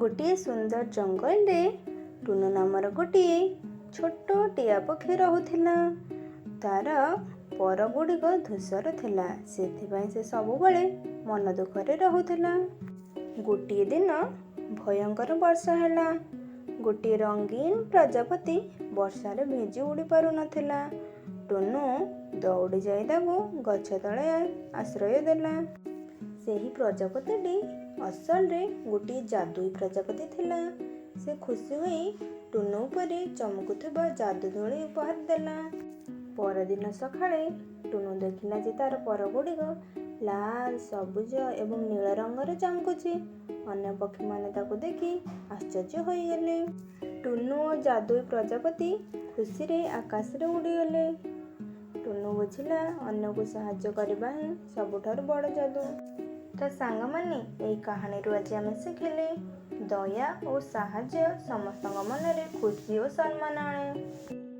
ଗୋଟିଏ ସୁନ୍ଦର ଜଙ୍ଗଲରେ ଟୁନୁ ନାମର ଗୋଟିଏ ଛୋଟ ଟିଆ ପକ୍ଷୀ ରହୁଥିଲା। ତାର ପର ଗୁଡ଼ିକ ଧୂସର ଥିଲା, ସେଥିପାଇଁ ସେ ସବୁବେଳେ ମନ ଦୁଃଖରେ ରହୁଥିଲା। ଗୋଟିଏ ଦିନ ଭୟଙ୍କର ବର୍ଷା ହେଲା। ଗୋଟିଏ ରଙ୍ଗୀନ ପ୍ରଜାପତି ବର୍ଷାରେ ଭିଜି ଉଡ଼ି ପାରୁନଥିଲା। ଟୁନୁ ଦୌଡ଼ି ଯାଇ ତାକୁ ଗଛ ତଳେ ଆଶ୍ରୟ ଦେଲା। ସେହି ପ୍ରଜାପତିଟି ଅସଲରେ ଗୋଟିଏ ଯାଦୁଇ ପ୍ରଜାପତି ଥିଲା। ସେ ଖୁସି ହୋଇ ଟୁନୁ ଉପରେ ଚମକୁଥିବା ଯାଦୁ ଧୂଳି ଉପହାର ଦେଲା। ପରଦିନ ସକାଳେ ଟୁନୁ ଦେଖିଲା ଯେ ତାର ପରଗୁଡ଼ିକ ଲାଲ, ସବୁଜ ଏବଂ ନୀଳ ରଙ୍ଗରେ ଚମକୁଛି। ଅନ୍ୟ ପକ୍ଷୀମାନେ ତାକୁ ଦେଖି ଆଶ୍ଚର୍ଯ୍ୟ ହୋଇଗଲେ। ଟୁନୁ ଓ ଯାଦୁଇ ପ୍ରଜାପତି ଖୁସିରେ ଆକାଶରେ ଉଡ଼ିଗଲେ। ଟୁନୁ ବୁଝିଲା, ଅନ୍ୟକୁ ସାହାଯ୍ୟ କରିବା ହିଁ ସବୁଠାରୁ ବଡ଼ ଯାଦୁ। ତ ସାଙ୍ଗମାନେ, ଏଇ କାହାଣୀରୁ ଆଜି ଆମେ ଶିଖିଲେ, ଦୟା ଓ ସାହାଯ୍ୟ ସମସ୍ତଙ୍କ ମନରେ ଖୁସି ଓ ସମ୍ମାନ ଆଣେ।